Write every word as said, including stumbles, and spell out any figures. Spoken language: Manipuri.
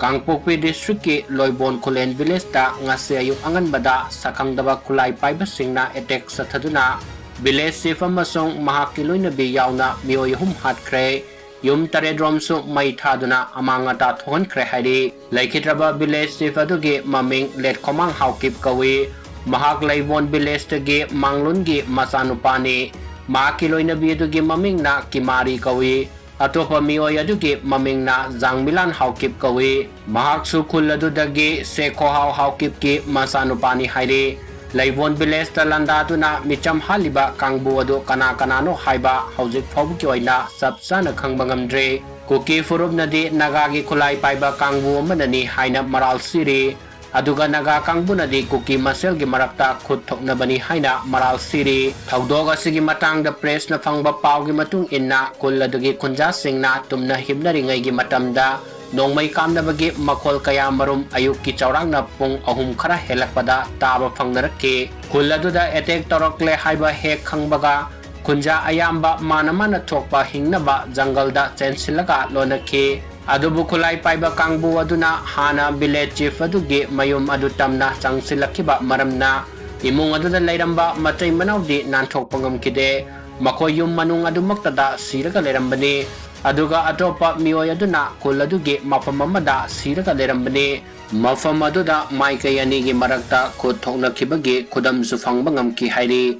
ꯀꯥꯡꯄꯣꯛꯄꯤ district ꯀꯤ ꯂꯣꯏꯕꯣꯟ ꯈꯨꯂꯦꯟ village ꯇ ꯉꯁꯤ ꯑꯌꯨꯛ ꯑꯉꯟꯕꯗ ꯁꯛꯈꯪꯗꯕ ꯈꯨꯠꯂꯥꯏ ꯄꯥꯏꯕꯁꯤꯡꯅ attack ꯆꯠꯊꯗꯨꯅ village chief ꯑꯃꯁꯨꯡ ꯃꯍꯥꯛꯀꯤ ꯂꯣꯏꯅꯕꯤ ꯌꯥꯎꯅ ꯃꯤꯑꯣꯏ ꯑꯍꯨꯝ ꯍꯥꯠꯈ꯭ꯔꯦ꯫ ꯌꯨꯝ ꯇꯔꯦꯠ ꯔꯣꯝꯁꯨ ꯃꯩ ꯊꯥꯗꯨꯅ ꯑꯃꯥꯡ ꯑꯇꯥ ꯊꯣꯛꯍꯟꯈ꯭ꯔꯦ ꯍꯥꯏꯔꯤ꯫ ꯂꯩꯈꯤꯗ꯭ꯔꯕ village chief ꯑꯗꯨꯒꯤ ꯃꯃꯤꯡ ꯂꯦꯠꯈꯣꯃꯥꯡ ꯍꯥꯎꯀꯤꯞ ꯀꯧꯏ꯫ ꯃꯍꯥꯛ ꯂꯩꯕꯣꯟ village ꯇꯒꯤ ꯃꯥꯡꯂꯨꯟꯒꯤ ꯃꯆꯥꯅꯨꯄꯥꯅꯤ꯫ ꯃꯍꯥꯛꯀꯤ ꯂꯣꯏꯅꯕꯤ ꯑꯗꯨꯒꯤ ꯃꯃꯤꯡꯅ ꯀꯤꯃꯥꯔꯤ ꯀꯧꯏ꯫ ꯑꯇꯣꯞꯄ ꯃꯤꯑꯣꯏ ꯑꯗꯨꯒꯤ ꯃꯃꯤꯡꯅ ꯖꯥꯡꯃꯤꯂꯥꯟ ꯍꯥꯎꯀꯤꯞ ꯀꯧꯏ꯫ ꯃꯍꯥꯛꯁꯨ ꯈꯨꯜ ꯑꯗꯨꯗꯒꯤ ꯁꯦꯈꯣꯍꯥꯎ ꯍꯥꯎꯀꯤꯞꯀꯤ ꯃꯆꯥꯅꯨꯄꯥꯅꯤ ꯍꯥꯏꯔꯤ꯫ ꯂꯩꯕꯣꯟ village ꯇ ꯂꯥꯟꯗꯥꯗꯨꯅ ꯃꯤꯆꯝ ꯍꯥꯠꯂꯤꯕ ꯀꯥꯡꯕꯨ ꯑꯗꯨ ꯀꯅꯥ ꯀꯅꯥꯅꯣ ꯍꯥꯏꯕ ꯍꯧꯖꯤꯛ ꯐꯥꯎꯕꯒꯤ ꯑꯣꯏꯅ ꯆꯞ ꯆꯥꯅ ꯈꯪꯕ ꯉꯝꯗ꯭ꯔꯤ꯫ ꯀꯨꯀꯤ ꯐꯨꯔꯨꯞꯅꯗꯤ ꯅꯥꯒꯥꯒꯤ ꯈꯨꯠꯂꯥꯏ ꯄꯥꯏꯕ ꯀꯥꯡꯕꯨ ꯑꯃꯅꯅꯤ ꯍꯥꯏꯅ ꯃꯔꯥꯜ ꯁꯤꯔꯤ꯫ ꯑꯗꯨꯒ ꯅꯥꯒꯥ ꯀꯥꯡꯕꯨꯅꯗꯤ ꯀꯨꯀꯤ ꯃꯁꯦꯜꯒꯤ ꯃꯔꯛꯇ ꯈꯨꯠ ꯊꯣꯛꯅꯕꯅꯤ ꯍꯥꯏꯅ ꯃꯔꯥꯜ ꯁꯤꯔꯤ꯫ ꯊꯧꯗꯣꯛ ꯑꯁꯤꯒꯤ ꯃꯇꯥꯡꯗ press ꯅ ꯐꯪꯕ ꯄꯥꯎꯒꯤ ꯃꯇꯨꯡ ꯏꯟꯅ, ꯈꯨꯜ ꯑꯗꯨꯒꯤ ꯈꯨꯟꯖꯥꯁꯤꯡꯅ ꯇꯨꯝꯅ ꯍꯤꯞꯅꯔꯤꯉꯩꯒꯤ ꯃꯇꯝꯗ ꯅꯣꯡꯃꯩ ꯀꯥꯞꯅꯕꯒꯤ ꯃꯈꯣꯜ ꯀꯌꯥ ꯃꯔꯨꯝ ꯑꯌꯨꯛꯀꯤ ꯆꯥꯎꯔꯥꯛꯅ ꯄꯨꯡ ꯑꯍꯨꯝ ꯈꯔ ꯍꯦꯜꯂꯛꯄꯗ ꯇꯥꯕ ꯐꯪꯅꯔꯛꯈꯤ꯫ ꯈꯨꯜ ꯑꯗꯨꯗ attack ꯇꯧꯔꯛꯂꯦ ꯍꯥꯏꯕ ꯍꯦꯛ ꯈꯪꯕꯒ, ꯈꯨꯟꯖꯥ ꯑꯌꯥꯝꯕ ꯃꯥꯅ ꯃꯥꯅ ꯊꯣꯛꯄ ꯍꯤꯡꯅꯕ ꯖꯪꯒꯜꯗ ꯆꯦꯟꯁꯤꯜꯂꯒ ꯂꯣꯟꯅꯈꯤ꯫ ꯑꯗꯨꯕꯨ ꯈꯨꯠꯂꯥꯏ ꯄꯥꯏꯕ ꯀꯥꯡꯕꯨ ꯑꯗꯨꯅ ꯍꯥꯟꯅ village chief ꯑꯗꯨꯒꯤ ꯃꯌꯨꯝ ꯑꯗꯨ ꯇꯝꯅ ꯆꯪꯁꯤꯜꯂꯛꯈꯤꯕ ꯃꯔꯝꯅ, ꯏꯃꯨꯡ ꯑꯗꯨꯗ ꯂꯩꯔꯝꯕ ꯃꯇꯩ ꯃꯅꯥꯎꯗꯤ ꯅꯥꯟꯊꯣꯛꯄ ꯉꯝꯈꯤꯗꯦ꯫ ꯃꯈꯣꯏ ꯌꯨꯝ ꯃꯅꯨꯡ ꯑꯗꯨꯃꯛꯇꯗ ꯁꯤꯔꯒ ꯂꯩꯔꯝꯕꯅꯤ꯫ ꯑꯗꯨꯒ ꯑꯇꯣꯞꯄ ꯃꯤꯑꯣꯏ ꯑꯗꯨꯅ ꯈꯨꯜ ꯑꯗꯨꯒꯤ ꯃꯐꯝ ꯑꯃꯗ ꯁꯤꯔꯒ ꯂꯩꯔꯝꯕꯅꯤ꯫ ꯃꯐꯝ ꯑꯗꯨꯗ ꯃꯥꯏꯀꯩ ꯑꯅꯤꯒꯤ ꯃꯔꯛꯇ ꯈꯨꯠ ꯊꯣꯛꯅꯈꯤꯕꯒꯤ ꯈꯨꯗꯝꯁꯨ ꯐꯪꯕ ꯉꯝꯈꯤ ꯍꯥꯏꯔꯤ꯫